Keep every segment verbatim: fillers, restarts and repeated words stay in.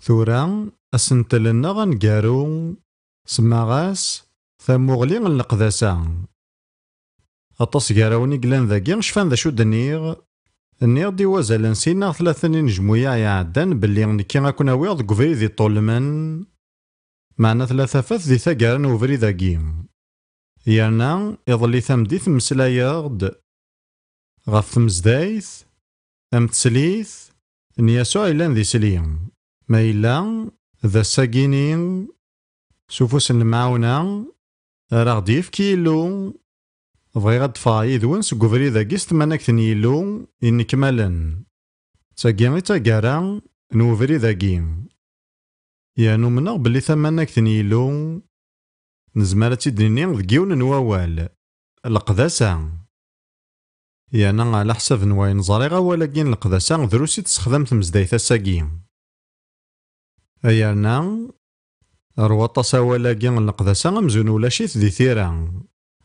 Tura, asentel-nneɣ aneggaru, semmaɣ-as Tamuɣli n Leqdasa. Aṭas gar-awen i yellan dagi cfan d acu d-nniɣ. Nniɣ-d i wazal n sin neɣ tlata n inejmuyaɛ iɛeddan belli nekki ad ken-awiɣ deg ubrid iṭulmen, meɛna tella tafat di taggara n ubrid-agi. Yerna iḍelli tameddit mmeslayeɣ-d ɣef tmezdayt am teslit n Yasuɛ yellan d isli, ma yella d ass-agini s ufus n lemɛawna ara ɣ-d-yefk Yillu. Bɣiɣ ad d-ffɣeɣ yid-wen seg ubrid-agi s tmanegt n Yillu yennekmalen. D tagi i d taggara n ubrid-agi. Yerna umneɣ belli tamanegt n Yillu nezmer ad tt-id-nini deg yiwen n wawal: leqdasa. Yerna ɛla ḥsab n wayen ẓriɣ, awal-agi n leqdasa drus i t-tessexdam tmezdayt ass-agi. Yerna ar waṭas awal-agi n leqdasa amzun ulac-it di tira.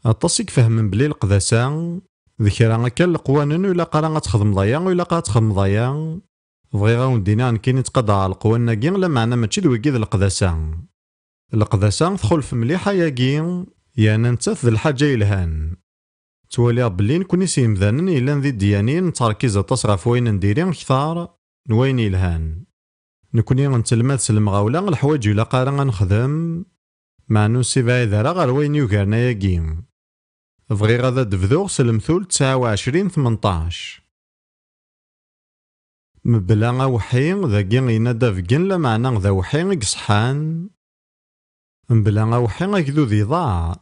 Aṭas i ifehmen belli leqdasa d kra akka n leqwanen, ur ilaq ara ad txedmeḍ aya, ur ilaq ara ad txedmeḍ aya. Bɣiɣ ad wen-d-iniɣ nekkini ttqadareɣ leqwanen-agi, lameɛna mačči d wigi d leqdasa. Leqdasa txulef mliḥ ayagi, yerna nettat d lḥaǧa yelhan. Ttwaliɣ belli nekni s yemdanen yellan d idyanin nettṛekkiz aṭas ɣef wayen n diri kter n wayen yelhan. Nekni nettelmad s lemɣawla leḥwayeǧ ilaq ara ad nexdem, meɛna ur ssibɛid ara ɣer wayen yugaren ayagi. Bɣiɣ ad d-bduɣ s lemtul tesɛa u ɛecrin tmenṭac. Mebla awḥi, dagi yenna-d abeggen, lameɛna d awḥi i iṣeḥḥan. Mebla awḥi, agdud iḍaɛ.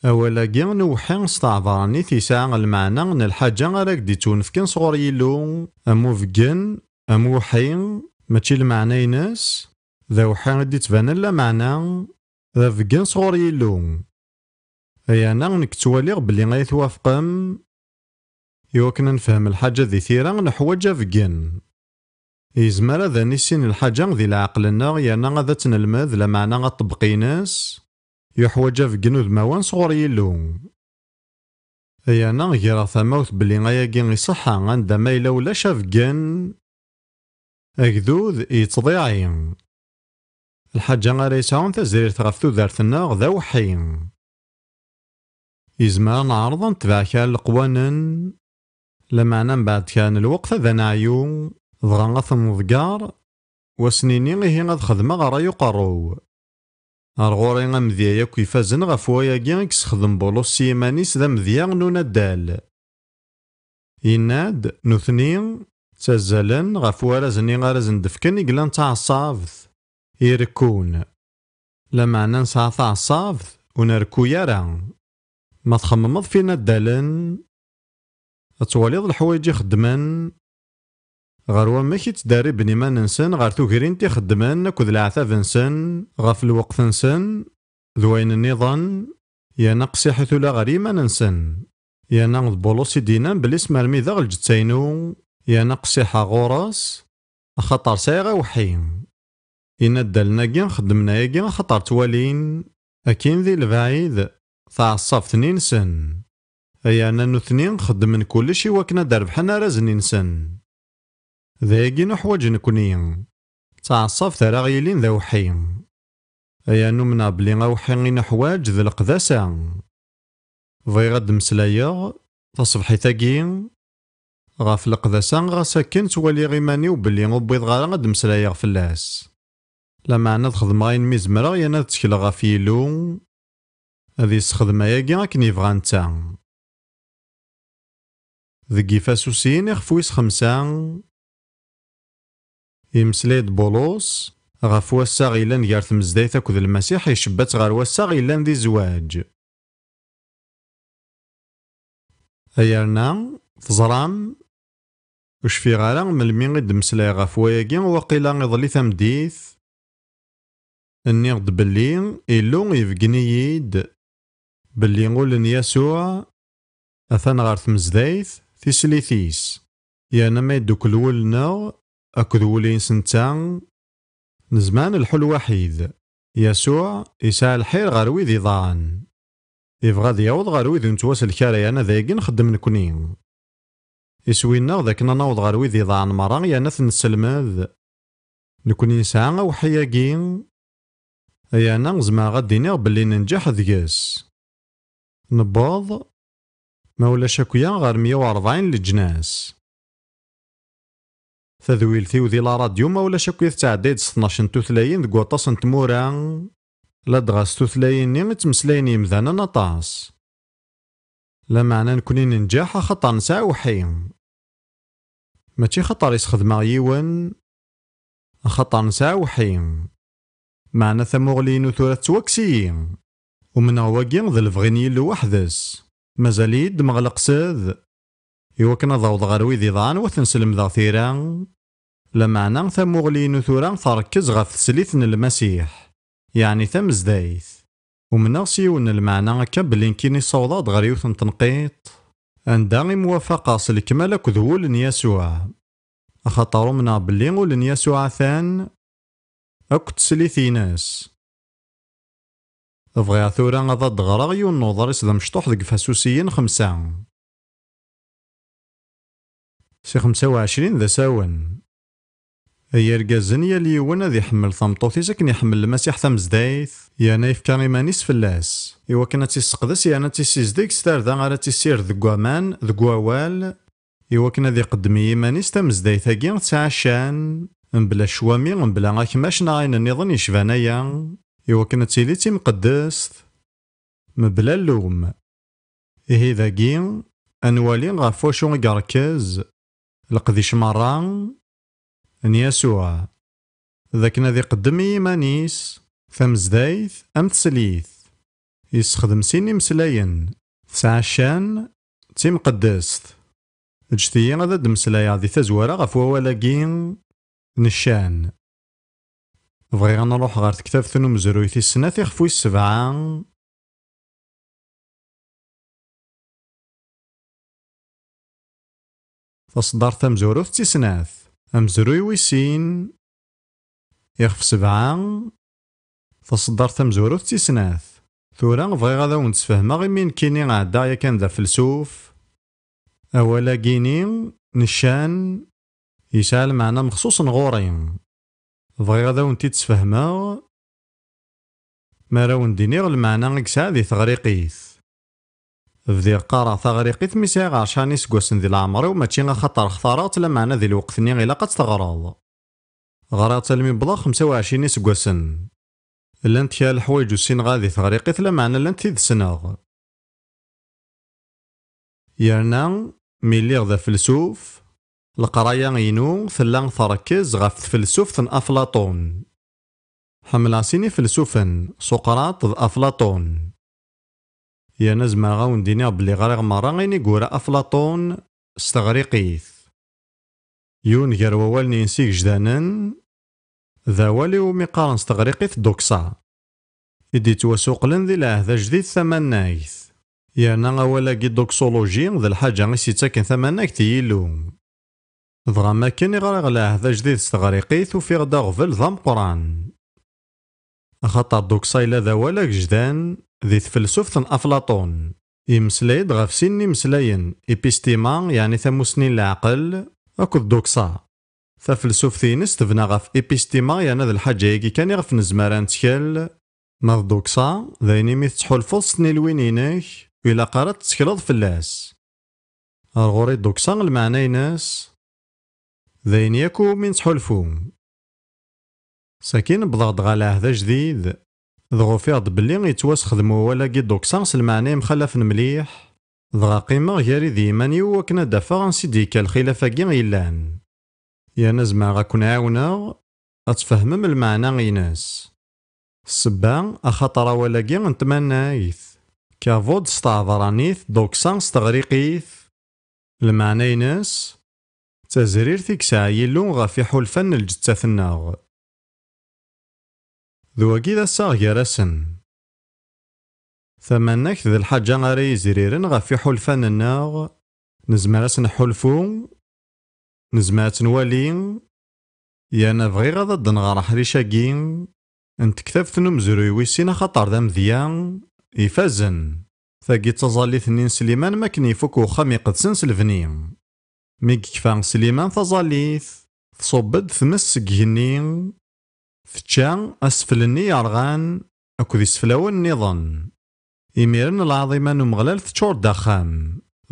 Awal-agi n uwḥi s tɛebranit yesɛa lmeɛna n lḥaǧa ara k-d-ittwenefken sɣur Yillu, am ubeggen, am uwḥi, mačči lmeɛna-ines d awḥi i d-ittbanen, lameɛna d abeggen sɣur Yillu. Ayana nekk ttwaliɣ belli ay twafqem, iwakken ad nefhem lḥaǧa di tira, neḥwaǧ abeggen. Yezmer ad nissin lḥaǧa di leɛqel-nneɣ, yerna ad tt-nelmed, lameɛna aṭebbeq-ines yuḥwaǧ abeggen udmawan sɣur Yillu. Yerna greɣ tamawt belli ayagi iṣeḥḥa, anda ma yella ulac abeggen, agdud yettḍiɛi. Lḥaǧa ara yesɛun tazrirt ɣef tudert-nneɣ d awḥi. Yezmer ad neɛreḍ ad netbeɛ kra n leqwanen, lameɛna mbeɛd kra n lweqt ad neɛyu, dɣa ad ten-nḍegger, u ad sen-nini ihi ad xedmeɣ ṛṛay uqerru. Ar ɣur-i amedya yakk ifazen ɣef wayagi i yessexdem Bulus s yiman-is d amedya n unaddal. Yenna-d, nutni ttazzalen ɣef warraz-nni ara sen-d-fken i yellan d taɛeṣṣabt, irekkun. Lameɛna nesɛa taɛeṣṣabt, ur nrekku ara. Ma txemmemeḍ f inaddalen, ad twaliḍ leḥwayeǧ i xeddmen, ɣer wamek i ttderriben iman-nsen ɣer tugrint i xeddmen akked leɛtab-nsen, ɣef lweqt-nsen, d wayen nniḍen, yerna qessiḥit ula ɣer yiman-nsen. Yerna d Bulus i d-yennan belli smermideɣ lǧetta-inu, yerna qessiḥeɣ ɣur-s, axaṭer sɛiɣ awḥi. Inaddalen-agi xeddmen ayagi axaṭer ttwalin, akkin di lebɛid, taɛeṣṣabt-nni-nsen. Yerna nutni xeddmen kullec i wakken ad d-rebḥen arraz-nni-nsen. D ayagi i nuḥwaǧ nekni. D taɛeṣṣabt ara ɣ-yilin d awḥi. Aya numneɣ belli awḥi i nuḥwaǧ d leqdasa. Bɣiɣ ad d-mmeslayeɣ, taṣebḥit-agi, ɣef leqdasa, ɣas akken ttwaliɣ iman-iw belli ur wwiḍeɣ ara ad d-mmeslayeɣ fell-as. Lameɛna ad xedmeɣ ayen mi zemreɣ, yerna ad ttekleɣ ɣef Yillu, ad yessexdem ayagi akken yebɣa netta. Deg Ifasusiyen, ixef wis xemsa, yemmeslay-d Bulus ɣef wassaɣ yellan gar tmezdayt akked Lmasiḥ, icebba-tt ɣer wassaɣ yellan di zzwaǧ. Ayerna, teẓram, ur cfiɣ ara melmi i d-mmeslayeɣ ɣef wayagi, waqila iḍelli tameddit, nniɣ-d belli Illu ibeggen-iyi-d belli ul n Yasuɛ atan ɣer tmezdayt, tislit-is. Yerna ma yeddukel wul-nneɣ akked wul-ines netta, nezmer ad nelḥu lwaḥid. Yasuɛ yesɛa lḥir ɣer wid iḍaɛen. Yebɣa ad yaweḍ ɣer wid ur nettwaselk ara, yerna d ayagi nxeddem nekni. Iswi-nneɣ d akken ad naweḍ ɣer wid iḍaɛen merra, yerna ad ten-nesselmed. Nekkni nesɛa awḥi-agi, yerna zemreɣ ad d-iniɣ belli nenǧeḥ deg-s. Newweḍ, ma ulac akya, ɣer meyya u rebɛin n leǧnas. Tadwilt-iw di la radio, ma ulac akya, tettɛedday-d s tnac n tutlayin deg waṭas n tmura, ladɣa s tutlayin-nni i ttmeslayen yemdanen aṭas. Lameɛna nekkni nenǧeḥ axaṭer nesɛa awḥi. Mačči xaṭer i sxedmeɣ yiwen, axaṭer nesɛa awḥi. Meɛna tamuɣli-inu tura tettwakkes-iyi. Umneɣ wagi d lebɣi n Yillu weḥd-s. Mazal-iyi ddmeɣ leqsed iwakken ad awḍeɣ ɣer wid iḍɛan u ad ten-slemdeɣ tira. Lameɛna tamuɣli-inu tura tṛekkez ɣef teslit n Lmasiḥ, yeɛni tamezdayt. Umneɣ s yiwen n lmeɛna akka belli nekkini ssawḍeɣ-d ɣer yiwet n tenqiḍt anda i mwafaqeɣ s lekmal akked wul n Yasuɛ, axaṭer umneɣ belli ul n Yasuɛ atan akked teslit-ines. Bɣiɣ tura ad d-ɣreɣ yiwen n uḍris d amecṭuḥ deg Ifasusiyen xemsa. Si xemsa u ɛecrin d asawen. Ay irgazen, yal yiwen ad iḥemmel tameṭṭut-is akken iḥemmel Lmasiḥ tamezdayt, yerna yefka iman-is fell-as, iwakken ad tt-isseqdes yerna ad tt-issizdeg s tarda ara tt-issired deg waman, deg wawal, iwakken ad iqeddem i yiman-is tamezdayt-agi tesɛa ccan, mebla ccwami, mebla akmac neɣ ayen nniḍen yecban aya, iwakken ad tili d timqeddest, mebla llum. Ihi dagi, ad nwali ɣef wacu i iṛekkez leqdic merra n Yasuɛ, d akken ad iqeddem i yiman-is tamezdayt am teslit, yessexdem sin imeslayen, tesɛa ccan, d timqeddest. Ǧǧet-iyi ad d-mmeslayeɣ di tazwara ɣef wawal-agi n ccan. Bɣiɣ ad nruḥ ɣer tektabt n umezruy tis snat, ixef wis sebɛa. Taṣeddart tamezwarut d tis snat. Amezruy wis sin, ixef sebɛa. Taṣeddart tamezwarut d tis snat. Tura bɣiɣ ad awen-d-sfehmeɣ imi nekkini ɛeddaɣ yakan d afelsuf. Awal-agi-ni n ccan yesɛa lmeɛna mexṣuṣen ɣur-i. Bɣiɣ ad awen-t-id-sfehmeɣ mi ara awen-d-iniɣ lmeɛna i yesɛa di teɣriqit. Bdiɣ qqareɣ taɣriqit mi sɛiɣ ɛecra n yiseggasen di leɛmer-iw, mačči axaṭer xtareɣ-tt, lameɛna di lweqt-nni ilaq ad tt-teɣreḍ. Ɣriɣ-tt almi wwḍeɣ xemsa u ɛecrin iseggasen. Llant kra leḥwayeǧ ur ssineɣ ara di teɣriqit, lameɛna llant tid ssneɣ. Yerna, mi lliɣ d afelsuf, leqraya-inu tella tṛekkez ɣef tfelsuft n Aflaṭun. Ḥemmleɣ sin ifelsufen, Suqraṭ d Aflaṭun. Yerna zemreɣ ad wen-d-iniɣ belli ɣriɣ merra ayen i yura Aflaṭun s teɣriqit. Yiwen gar wawalen-ines igejdanen, d awal iwumi qqaren s teɣriqit doksa, i d-yettwasuqlen di lɛehd ajdid tamannagt. Yerna awal-agi doxologie d lḥaǧa i s-yettaken tamannagt i Yillu. Dɣa mi akken i ɣriɣ lɛehd ajdid s teɣriqit, ufiɣ-d aɣbel d ameqqran. Axaṭer doksa yella d awal agejdan di tfelsuft n Aflaṭun. Yemmeslay-d ɣef sin n yimeslayen, epistima, yeɛni tamussni n leɛqel, akked doksa. Tafelsuft-ines tebna ɣef epistima, yerna d lḥaǧa-agi kan iɣef nezmer ad nettkel. Ma d doksa, d ayen imi tettḥulfuḍ s tnilwin-inek, ur ilaq ara ad tettekleḍ fell-as. Ar ɣur-i doksa, lmeɛna-ines d ayen yakk umi nettḥulfu. Sakin wwḍeɣ-d ɣer lɛehd ajdid, dɣa ufiɣ-d belli yettwasexdem wawal-agi doksa s lmeɛna yemxalafen mliḥ, dɣa qqimeɣ gar-i d yiman-iw akken ad d-afeɣ ansi d-yekka lxilaf-agi yellan. Yerna zemreɣ ad ken-ɛiwneɣ ad tfehmem lmeɛna-ines. Ssebba, axaṭer awal-agi n tmannayt, kavod s tɛebranit, doksa s teɣriqit, lmeɛna-ines d tazrirt i yesɛa Yillu ɣef iḥulfan n lǧettat-nneɣ. D wagi d assaɣ gar-asen. Tamannagt d lḥaǧa ara yezriren ɣef iḥulfan-nneɣ, nezmer ad s-nḥulfu, nezmer ad tt-nwali, yerna bɣiɣ ad d-nɣer aḥric-agi n tektabt n umezruy wis sin axaṭer d amedya ifazen. Tagi d taẓallit-nni n Sliman mi akken ifuk wexxam iqedsen s lebni. Mi yekfa Sliman taẓallit, Tṣubb-d tmes seg igenni, tečča asfel-nni yerɣan akked iseflawen nniḍen. Imiren lɛaḍima n Umeɣlal teččur-d axxam.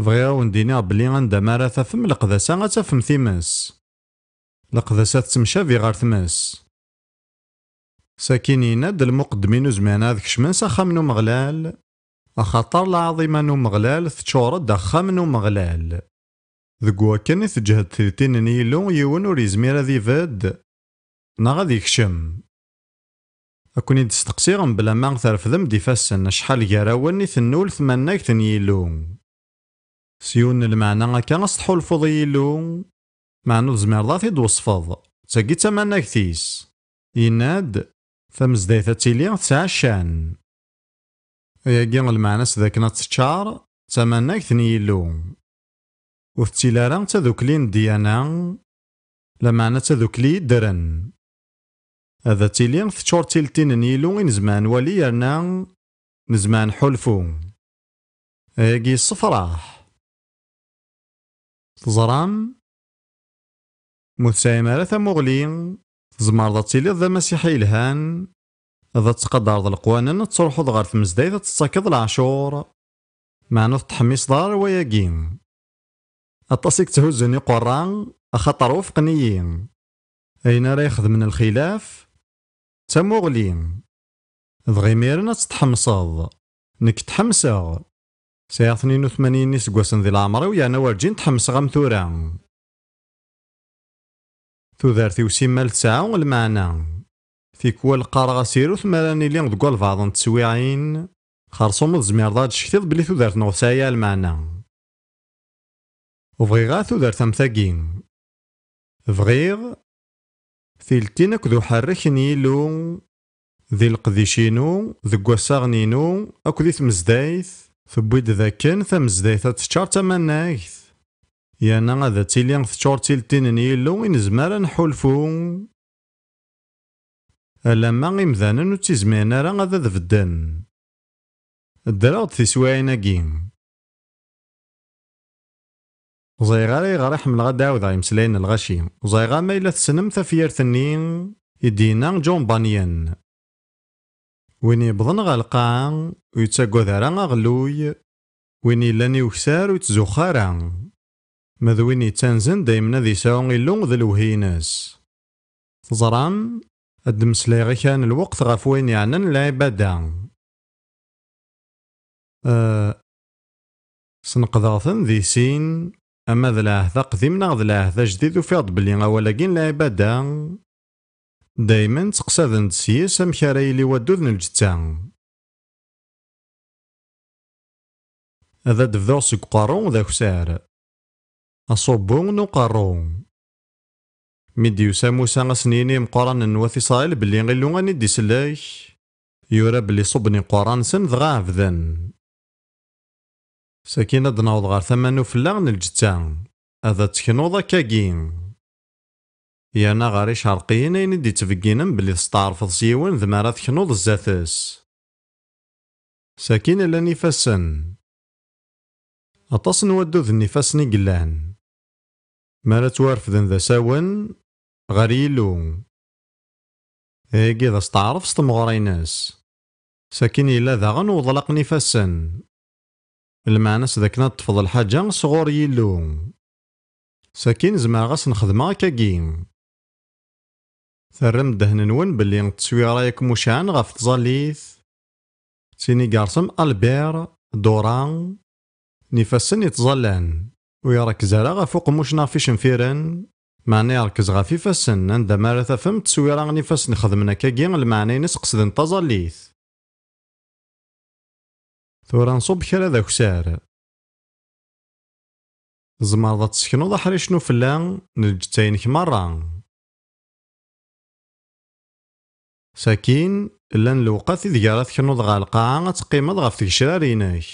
Bɣiɣ a wen-d-iniɣ belli anda mi ara tafem leqdasa ad tafem times. Leqdasa tettemcabi ɣer tmes. Sakin yenna-d lmuqeddmin ur zmiren ad kecmen s axxam n Umeɣlal, axaṭer lɛaḍima n Umeɣlal teččur-d axxam n Umeɣlal. Deg wakken i teǧhed tiltin n Yillu, yiwen ur yezmir ad ibedd neɣ ad ikcem. Ad ken-id-steqsiɣ mebla ma trefdem-d ifassen, acḥal gar-awen i tennul tmannagt n Yillu? S yiwen n lmeɛna akka, ad s-tḥulfuḍ i Yillu, meɛna ur tezmireḍ ad t-id-tweṣfeḍ. D tagi d tamanagt-is. Yenna-d, tamezdayt ad tili tesɛa ccan. Ayagi lmeɛna-s d akken ad teččar d tamanagt n Yillu. Ur tettili ara d tadukli n ddyana, lameɛna d tadukli yeddren. Ad tili teččur d tiltin n Yillu i nezmer ad nwali yerna nezmer ad nḥulfu. Ayagi yessefraḥ. Teẓram? Ma ur tesɛim ara tamuɣli, tzemreḍ ad tiliḍ d amasiḥi yelhan, ad tettqadareḍ leqwanen, ad truḥeḍ ɣer tmezdayt ad tettakeḍ leɛcur, meɛna ur tettḥemmiseḍ ara wayagi. Aṭas i yetthuzzun iqerra, axaṭer wufqen-iyi. Ayen ara ixedmen lxilaf, d tamuɣli. Dɣa imiren ad tt-tḥemseḍ. Nekk tḥemseɣ. Sɛiɣ tnin u tmanyin n yiseggasen di leɛmer-iw, yerna werǧin tḥemseɣ am tura. Tudert-iw simmal tesɛa lmeɛna. Tikwal qqareɣ asirut mi ara nili deg walbeɛḍ n teswiɛin, xerṣum ur tezmireḍ ad d-tcektiḍ belli tudert-nneɣ ur tesɛi ara lmeɛna. Ur bɣiɣ ara tudert am tagi. Bɣiɣ tiltin akked uḥerrek n Yillu di leqdic-inu, deg wassaɣen-inu akked i tmezdayt, tewwi-d d akken tamezdayt ad teččar d tamanagt, yerna ad tili teččur d tiltin n Yillu i nezmer ad nḥulfu, alamma imdanen ur ttizmiren ara ad ad-bedden. Ddreɣ-d tiswiɛin-agi. Ur ẓriɣ ara ayɣer i ḥemmleɣ ad d-ɛawdeɣ imeslayen n lɣaci. Ur ẓriɣ ara ma yella tessnem tafyirt-nni i d-yenna John Bunyan. Win yewwḍen ɣer lqaɛa ur yettagad ara aɣelluy, win yellan i ukessar ur yettzuxxu ara. Ma d win yettanzen daymen ad yesɛu Illu d lewhi-ines. Teẓram, ad d-mmeslayeɣ i kra n lweqt ɣef wayen yeɛnan lɛibada. Eh, sneqdeɣ-ten di sin, ama d lɛehd aqdim neɣ d lɛehd ajdid, ufiɣ-d belli awal-agi n lɛibada, daymen ttqesaden-d s-yes amek ara yili waddud n lǧetta. Ad d-bduɣ seg uqerru d akessar. Aṣubbu n uqerru. Mi d-yusa Musa ad sen-yini imeqqranen n wat Isṛayil belli Illu ad ten-id-isellek, yura belli ṣubben iqerra-nsen dɣa ɛebden. Sakin ad d-naweḍ ɣer tama n ufella n lǧetta, ad teknuḍ akkagi. Yerna ɣer icerqiyen ayen i d-ittbegginen belli testeɛrfeḍ s yiwen d mi ara teknuḍ zdat-s. Sakin llan ifassen. Aṭas n wadduden n ifassen i yellan. Mi ara ttwarefden d asawen ɣer Yillu. Ayagi d asteɛref s temɣer-ines. Sakin yella daɣen uḍlaq n ifassen. Lmeɛna-s d akken ad teṭṭfeḍ lḥaǧa sɣur Yillu. Sakin zemreɣ ad sen-xedmeɣ akkagi. Terram ddehn-nwen belli tteswira yakk mucaɛen ɣef tẓallit. D tin i yerẓem Albert Dora, n ifassen yettẓallan. Ur yerkez ara ɣef uqemmuc neɣ ɣef icenfiren, meɛna yerkez ɣef ifassen, anda mi ara tafem tteswira n ifassen xedmen akkagi, lmeɛna-ines qesden taẓallit. Tura nṣubb kra d akessar. Tzemreḍ ad tesseknuḍ aḥric n ufella n lǧetta-inek merra. Sakin, llan lewqat ideg ara teknuḍ ɣer lqaɛa ad teqqimeḍ ɣef tgecrar-inek.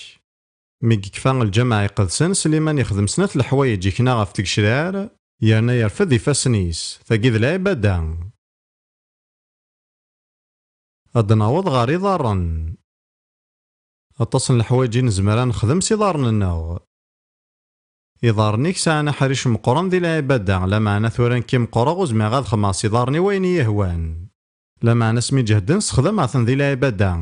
Mi yekfa lǧameɛ iqedsen, Sliman ixdem snat leḥwayeǧ, ikna ɣef tgecrar, yerna yerfed ifassen-is. Tagi d lɛibada. Ad naweḍ ɣer iḍarren. Aṭas n leḥwayeǧ i nezmer ad nexdem s iḍarren-nneɣ. Iḍarren-ik sɛan aḥric meqqren di lɛibada, lameɛna tura nekki meqqreɣ, ur zmireɣ ad xedmeɣ s iḍarren-iw ayen i yi-hwan. Lameɛna asmi ǧehden, sexdameɣ-ten di lɛibada.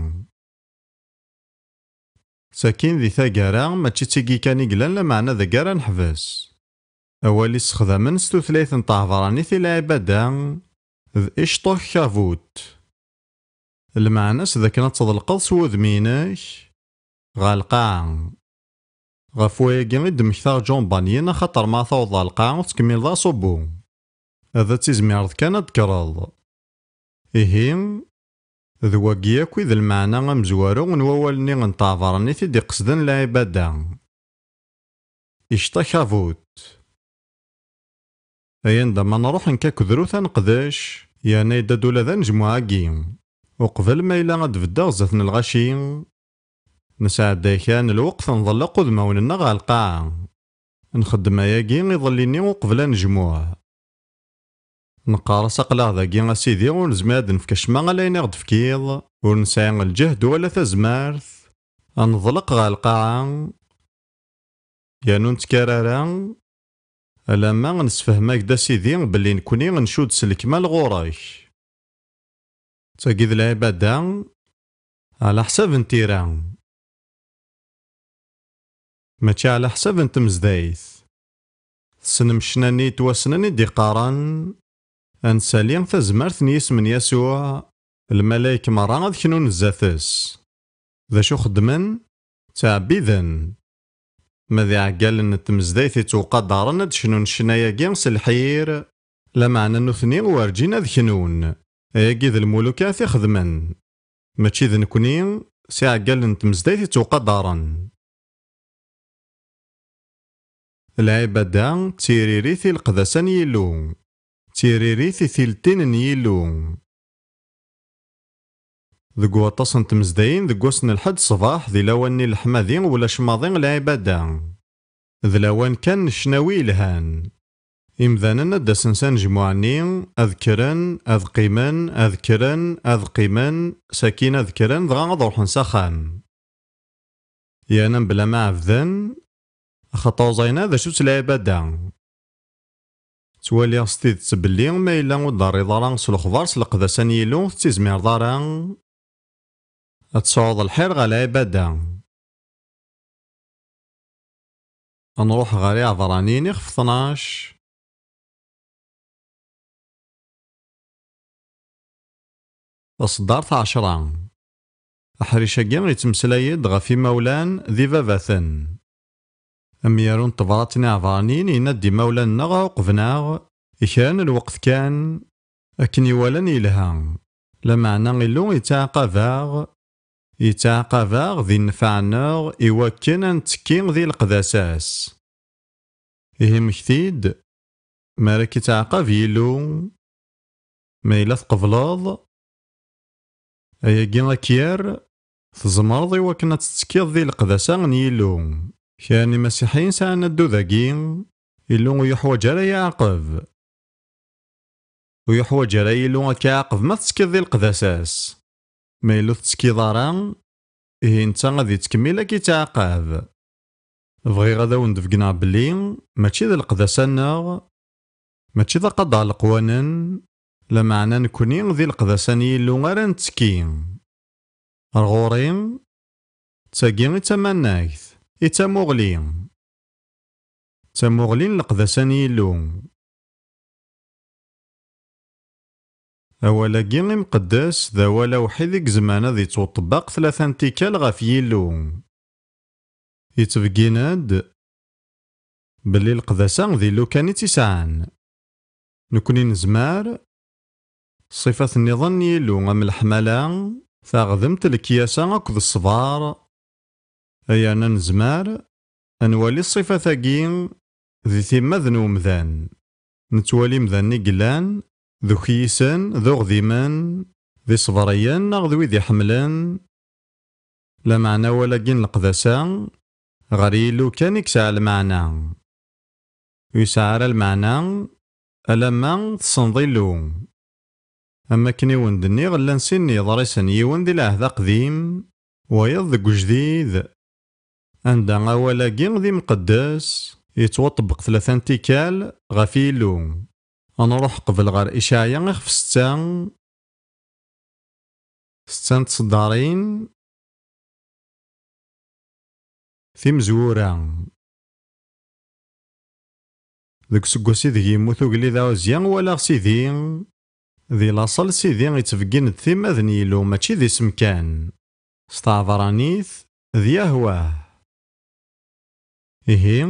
Sakin di taggara, mačči d tigi kan i yellan, lameɛna deg ara neḥbes. Awal i ssexdamen s tutlayt n tɛebranit i lɛibada d icṭuḥ kabut. Lmeɛna-s d akken ad tḍelqeḍ s wudem-inek ɣer lqaɛa. Ɣef wayagi i d-mmektaɣ John Bunyan, axaṭer ma tawḍeḍ ɣer lqaɛa ur tettkemmileḍ aṣubbu. Ad tizmireḍ kan ad d-tekkreḍ. Ihi, d wagi akk i d lmeɛna amezwaru n wawal-nni n tɛebranit i d-iqesden lɛibada. Icṭa kabut. Ay anda ma nruḥ nekk akked Ruth ad neqdec, yerna yedda-d ula d anejmuɛ-agi. Uqbel ma yella ad d-beddeɣ zdat n lɣaci, nesɛedday kra n lweqt nḍelleq udmawen-nneɣ ɣer lqaɛa. Nxeddem ayagi iḍelli-nni uqbel anejmuɛ. Neqqar-as aql-aɣ dagi a sidi, ur nezmir ad d-nefk acemma ala ayen i ɣ-d-tefkiḍ, ur nesɛi lǧehd wala tazmert, ad neḍleq ɣer lqaɛa, yernu ur nettkar ara, alamma nessefhem-ak-d a sidi belli nekni ncudd s lekmal ɣur-k. D tagi d lɛibada ɛla ḥsab n tira, mačči ɛla ḥsab n tmezdayt. Tessnem ccna-nni yettwassnen i d-iqqaren: "Ad nsali tazmert n yisem n Yasuɛ, lmalayek merra ad knun zdat-s." D acu xeddmen? Ttɛebbiden. Ma d iɛeggalen n tmezdayt yettwaqadaren ad cnun ccna-agi s lḥir, lameɛna nutni werǧin ad knun. Ayagi d lmuluk ara t-ixedmen. Mačči d nekni, s iɛeggalen n tmezdayt yettwaqadaren. Lɛibada d tiririt i leqdasa n Yillu, d tiririt i tiltin n Yillu. Deg waṭas n tmezdayin, deg wass n lḥedd ṣṣbeḥ, di lawan-nni leḥmadi ulac maḍi lɛibada. D lawan kan n ccnawi yelhan. Imdanen ad d-asen s anejmuɛ-nni, ad kkren, ad qqimen, ad kkren, ad qqimen, sakin ad kkren, dɣa ad ruḥen s axxam. Yerna mebla ma ɛebden, axaṭer ur ẓayen ara d acu-tt lɛibada. Ttwaliɣ s tidet belli ma yella ur d-terriḍ ara s lexbar s leqdasa n Yillu, ur tettizmireḍ ara ad tesɛuḍ lḥir ɣer lɛibada. Ad nruḥ ɣer Iɛebṛaniyen ixef tnac. Taṣeddart ɛecṛa. Aḥric-agi yettmeslay-d ɣef imawlan d ibabaten. Amyaru n tebṛat n Iɛebṛaniyen yenna-d imawlan-nneɣ ɛuqben-aɣ kra n lweqt kan, akken i walan yelha. Lameɛna Illu yettɛaqab-aɣ, yettɛaqab-aɣ di nnfeɛ-nneɣ i wakken ad nettekki di leqdasa-s. Ihi mmekti-d, mi ara k-ittɛaqab Yillu, ma yella tqebleḍ, ayagi ad k-yerr, tzemreḍ i wakken ad tettekkiḍ di leqdasa n Yillu. Kra n imasiḥiyen sɛan addud-agi, Illu ur yuḥwaǧ ara iɛaqeb. Ur yuḥwaǧ ara Yillu ad k-iɛaqeb ma tettekkiḍ di leqdasa-s. Ma yella ur tettekkiḍ ara, ihi netta ad yettkemmil ad k-ittɛaqab. Bɣiɣ ad awen-d-beggneɣ belli mačči d leqdasa-nneɣ, mačči d aqader leqwanen, lameɛna nekni di leqdasa n Yillu ara nettekki. Ar ɣur-i, d tagi i d tamanagt, i d tamuɣli. D tamuɣli n leqdasa n Yillu. Awal-agi imqeddes d awal awḥid i izemren ad yettwaṭebbaq tlata n tikkal ɣef Yillu. Yettbeggin-d belli leqdasa d Illu kan i tt-isɛan. Nekni nezmer, ṣṣifat nniḍen n Yillu am leḥmala, taɣdemt, lekyasa akked ṣṣber, ay yerna nezmer ad nwali ṣṣifat-agi di timmad n umdan. Nettwali imdanen i yellan d ukyisen, d uɣdimen, d iṣebriyen neɣ d wid iḥemmlen, lameɛna awal-agi n leqdasa ɣer Yillu kan i yesɛa lmeɛna. Ur yesɛi ara lmeɛna alamma tessneḍ Illu. Am wakken i wen-d-nniɣ, llan sin n yeḍrisen, yiwen di Lɛehd Aqdim, wayeḍ deg Ujdid, anda awal-agi d imqeddes, Yettwaṭebbeq tlata n tikkal ɣef Yillu. Ad nruḥ qbel ɣer Icɛaya ixef setta, setta n tseddarin, timezwura. Deg useggas ideg yemmut ugellid Ɛuzya, walaɣ Sidi, di laṣel Sidi yettbeggin-d timmad n Yillu, mačči d isem kan. S tɛebranit, d Yahwah. Ihi,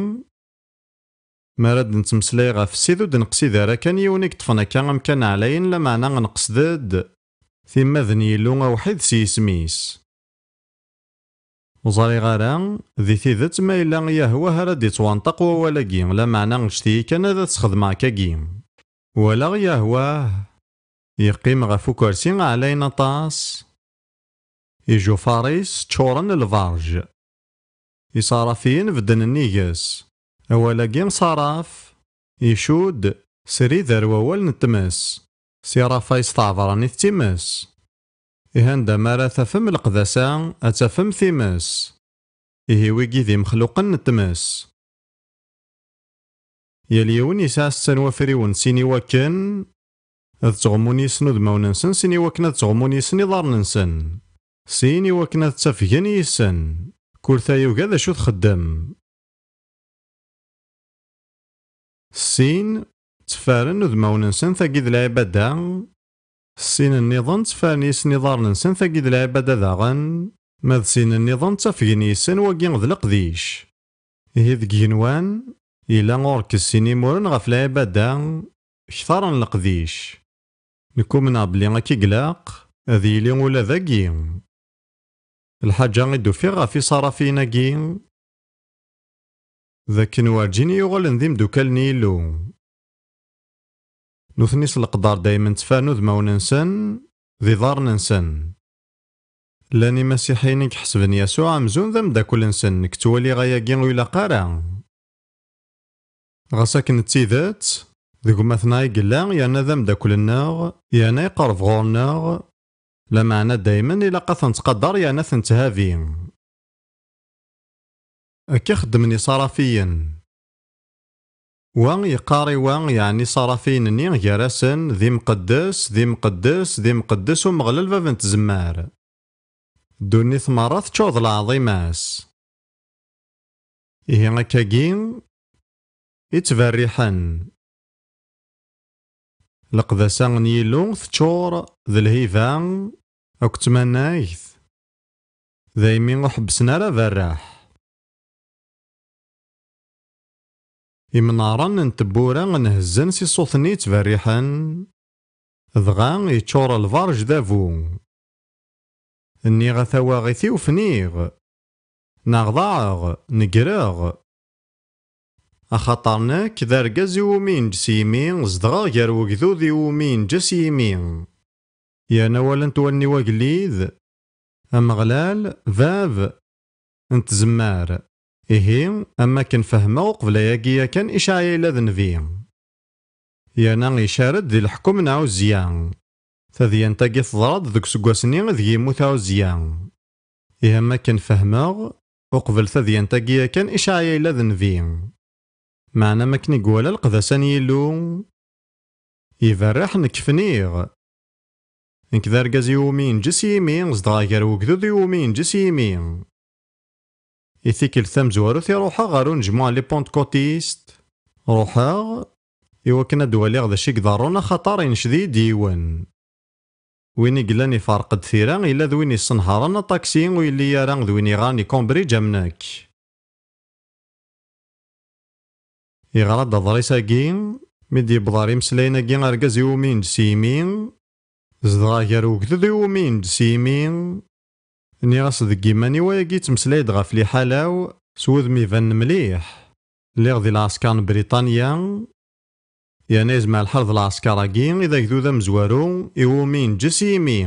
mi ara d-nettmeslay ɣef Ssid, ur d-neqsid ara kan yiwen i yeṭṭfen akka amkan ɛlayen, lameɛna nqesd-d timmad n Yillu awḥid s yisem-is. Ur ẓriɣ ara, di tidet, ma yella Yahwah ara d-ittwanṭaq wawal-agi, lameɛna ǧǧet-iyi kan ad t-sxedmeɣ akkagi. Walaɣ Yahwah yeqqim ɣef ukersi ɛlayen aṭas, ijufaṛ-is ččuren lberǧ. Iṣarafiyen bedden nnig-s. Awal-agi ṣaraf icudd srid ar wawal n tmes. Sirafa s tɛebranit d times. Ihi anda mi ara tafem leqdasa, ad tafem times. Ihi wigi d imexluqen n tmes. Yal yiwen yesɛa setta n wafriwen, sin i wakken ad ttɣummun yis-sen udmawen-nsen, sin i wakken ad ttɣummun yis-sen iḍarren-nsen, sin i wakken ad ttafgen yis-sen. Kul tayuga d acu txeddem. Sin tteffaren udmawen-nsen, tagi d lɛibada. Sin nniḍen tteffaren yis-sen iḍarren-nsen, tagi d lɛibada daɣen. Ma d sin nniḍen ttafgen yis-sen, wagi d leqdic. Ihi deg igenwan, yella urkez sin imuren ɣef lɛibada kter n leqdic. Nekk umneɣ belli akka i ilaq ad yili ula dagi. Lḥaǧa i d-ufiɣ ɣef iṣarafiyen-agi, d akken werǧin i uɣalen d imdukal n Yillu. Nutni s leqder daymen tteffren udmawen-nsen d iḍarren-nsen. Llan imasiḥiyen i iḥesben Yasuɛ amzun d ameddakel-nsen, nekk ttwaliɣ ayagi ur ilaq ara. Ɣas akken d tidet, d gma-tneɣ i yella, yerna d ameddakel-nneɣ, yerna iqerreb ɣur-neɣ, lameɛna daymen ilaq ad t-nettqadar yerna ad t-netthabi. Akka xeddmen iṣarafiyen. Wa yeqqar i wa, yeɛni iṣarafiyen-nni gar-asen, d imqeddes, d imqeddes, d imqeddes Umeɣlal bab n tzemmar. Ddunit merra teččur d lɛaḍima-s. Ihi akkagi i ttberriḥen. Leqdasa n Yillu teččur d lhiba akked tmanegt, daymi ur ḥebbsen ara berraḥ. Imnaren n tewwura nhezzen si ṣṣut-nni yettberriḥen, dɣa yeččur lberǧ d abu. Nniɣ a tawaɣit-iw fniɣ, neɣ ḍaɛeɣ, negreɣ. Axaṭer nekk d argaz iwumi yenǧes yimi, zedɣeɣ gar wegdud iwumi yenǧes yimi. Yerna walant wallen-iw agellid, Ameɣlal, bab n tzemmar. Ihi, am akken fehmeɣ uqbel ayagi yakan Icɛaya yella d nnbi. Yerna icar-d di leḥkem n Ɛuzya. Tadyant-agi teḍra-d deg useggas-nni ideg yemmut Ɛuzya. Ihi am akken fehmeɣ, uqbel tadyant-agi yakan Icɛaya yella d nnbi. Meɛna am akken i iwala leqdasa n Yillu, iberreḥ nekk fniɣ. Nekk d argaz iwumi yenǧes yimi, zedɣeɣ gar wegdud iwumi yenǧes yimi. I tikkelt tamezwarut i ruḥeɣ ɣer unejmuɛ n les Pentecôtistes, ruḥeɣ i wakken ad d-waliɣ d acu i iḍerrun, axaṭer inecced-iyi-d yiwen. Win i yellan iferq-d tira, yella d win yessenharen aṭaksi, ur yelli ara d win yeɣran i Cambridge am nekk. Yeɣra-d aḍris-agi, mi d-yewweḍ ɣer imeslayen-agi, argaz iwumi yenǧes yimi, zedɣeɣ gar wegdud iwumi yenǧes yimi. Nniɣ-as deg yiman-iw ayagi yettmeslay-d ɣef liḥala-w s wudem ibanen mliḥ. Lliɣ di lɛesker n Briṭanya, yerna yezmer lḥal d lɛesker-agi i d agdud amezwaru iwumi yenǧes yimi.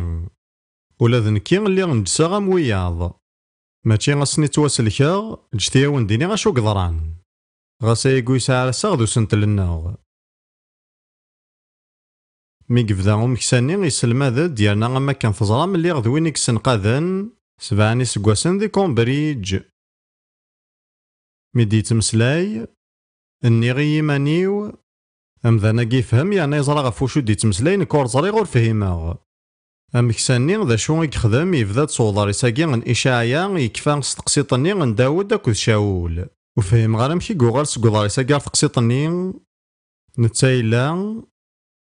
Ula d nekki lliɣ neǧseɣ am wiyaḍ. Mačči ass-nni ttwaselkeɣ, ǧǧet-iyi ad wen-d-iniɣ acu yeḍran. Ɣas ayagi ur yesɛi ara assaɣ d usentel-nneɣ. Mi yebda umeksa-nni, yesselmad-d, yerna am wakken teẓram, lliɣ d win i yessenqaden sebɛa n yiseggasen di Cambridge. Mi d-yettmeslay, Nniɣ i yiman-iw, amdan-agi yefhem yerna yeẓra ɣef wacu d-yettmeslay, nekk ur ẓriɣ, ur fhimeɣ. Amek sani, d acu i yexdem? Yebda-d s uḍris-agi n Icaɛya, yekfa s teqsiṭ-nni n Dawed akked Cawul. Ur fhimeɣ ara amek i yuɣal seg uḍris-agi ar teqsiṭ-nni. Netta yella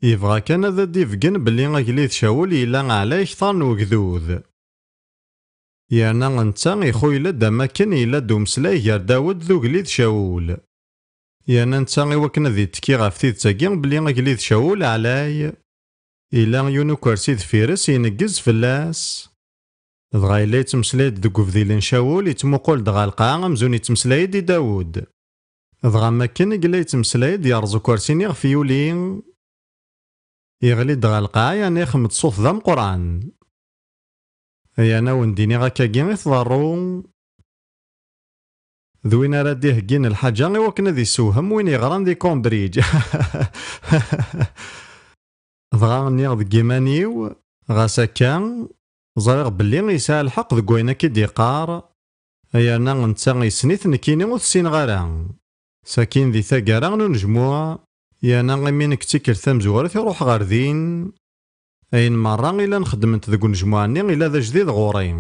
yebɣa kan ad d-ibeggen belli agellid Cawul yella ɛlay kter n wegdud. Yerna netta ixuyel-d am akken yella-d umeslay gar Dawed d ugellid Cawul. Yerna netta, i wakken ad yettekki ɣef tidet-agi belli agellid Cawul ɛlay, yella yiwen ukersi deffir-s ineggez fell-as. Dɣa yella yettmeslay-d deg ubdil n Cawul, yettmuqul-d ɣer lqaɛa amzun yettmeslay-d i Dawed. Dɣa am akken i yella yettmeslay-d, yerreẓ ukersi-nni ɣef yuli, yeɣli-d ɣer lqaɛa yerna ixemmed ṣṣut d ameqqran. Ay anawen d-iniɣ, akkagi i tḍerru. D win ara d-iheggin lḥaǧa i wakken ad isewhem win yeɣran di Cambridge. Dɣa nniɣ deg iman-iw, ɣas akka, ẓriɣ belli yesɛa lḥeqq deg wayen akka i d-iqqar, yerna netta yessen-it, nekkini ur t-ssineɣ ara. Sakin di taggara n unejmuɛ, yerna imi nekk d tikkelt tamezwarut i ruḥeɣ ɣer din, ayen merra i llan xeddment deg unejmuɛ-nni ila d ajdid ɣur-i.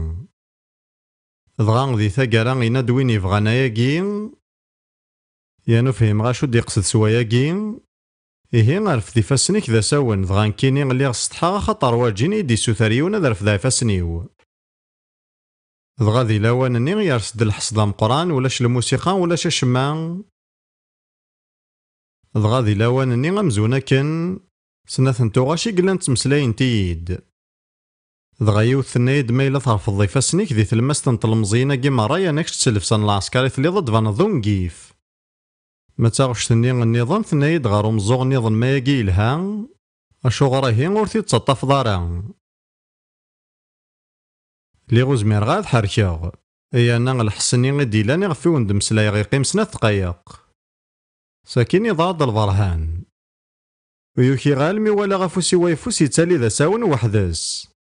Dɣa di taggara yenna-d win yebɣan ayagi, yerna ur fhimeɣ acu d-iqsed s wayagi. Ihi, rfed ifassen-ik d asawen, dɣa nekkini lliɣ setḥaɣ axaṭer werǧin i yi-d-issuter yiwen ad refdeɣ ifassen-iw. Dɣa di lawan-nni yers-d lḥess d ameqqran, ulac lmusiqa, ulac acemma. Dɣa di lawan-nni amzun akken, snat n tuɣac i yellan ttmeslayent-iyi-d. Dɣa yiwet tenna-yi-d ma yella terfeḍ ifassen-ik di tlemmast n tlemẓiyin-agi merra, yerna kečč d llebsa n lɛesker i telliḍ, ad d-tbaneḍ d ungif. Ma d taɣect-nni nniḍen tenna-yi-d ɣer umeẓẓuɣ nniḍen ma yagi yelha, acuɣer ihi ur t-id-tettaṭṭafeḍ ara? Lliɣ ur zmireɣ ad ḥerkeɣ. Yerna lḥess-nni i d-yellan iɣef i wen-d-mmeslayeɣ yeqqim snat dqayeq. Sakin iḍerr-d lberhan. Ur yukiɣ almi walaɣ afus-iw ayeffus yettali d asawen weḥd-s.